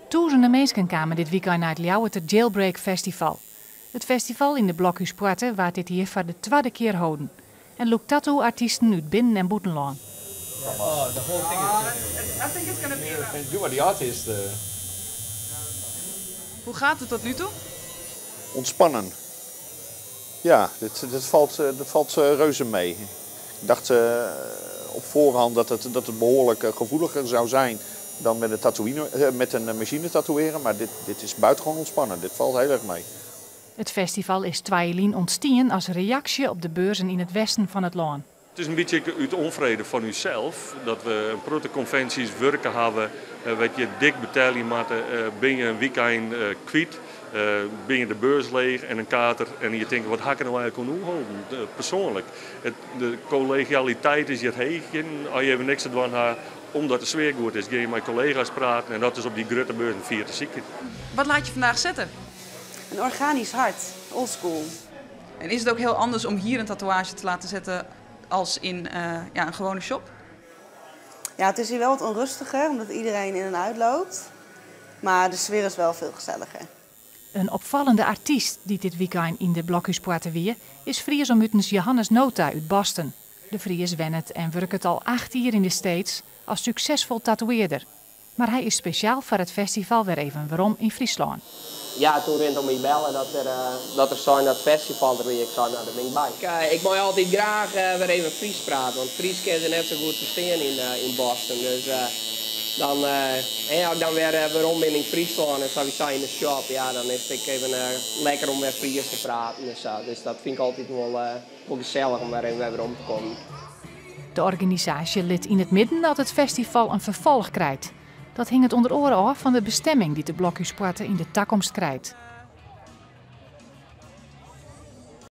Tûzenen minsken kamen dit wykein nei it Ljouwerter Jailbreak Festival. It festival yn de Blokhúspoarte waard dit jier foar de twadde kear holden en lûkt tattoo-artysten út binnen- en bûtenlân. You are the artist. Hoe gaat het tot nu toe? Ontspannen. Ja, dit valt reuze mee. Ik dacht op voorhand dat het behoorlijk gevoeliger zou zijn dan met een machine tatoeëren. Maar dit is buitengewoon ontspannen. Dit valt heel erg mee. It festival is 2 jier lyn ûntstien as reaksje op de beurzen yn it westen fan it lân. It is in bytsje út ûnfrede fan ússels dat we in protte konvinsjes wurke hawwe, wêr't je dik betelje moatte, binne je in wykein kwyt, binne je de beurs leech en in kater en je tinke: wat ha ik no eigentlik oan holden, persoanlik. De kollegialiteit is hjir heech, as je even niks te dwaan ha, omdat de sfear goed is, geane je mei kollega's praten en dat is op dy grutte beurzen fier te sykjen. Wat laat je vandaag zetten? Een organisch hart, oldschool. En is het ook heel anders om hier een tatoeage te laten zetten als in ja, een gewone shop? Ja, het is hier wel wat onrustiger, omdat iedereen in en uit loopt. Maar de sfeer is wel veel gezelliger. In opfallende artyst dy't dit wykein yn de Blokhúspoarte wie, is Fries om utens Johannes Nota út Boston. De Fries wennet en wurket al 8 jier yn de States as suksesfol tatoeëarder. Mar hy is spesjaal foar it festival wer even werom yn Fryslân. Ja, doe't Rinto my belle dat er sein dat festival der wie, ik sei: no, dêr bin ik by. Ik mei altyd graach wer even Frysk prate, want Frysk kinne se net sa goed ferstean yn Boston. Dus dan, ja, as ik dan wer werom bin yn Fryslân en sawiesa yn de shop, ja, dan is it even lekker om wer Frysk te praten en sa. Dus dat fyn ik altyd wol gesellich om wer even wer werom te kommen. De organisaasje lit yn it midden dat it festival in ferfolch krijt. Dat hinget ûnder oare ôf fan de bestimming dy't de Blokhúspoarte yn de takomst krijt.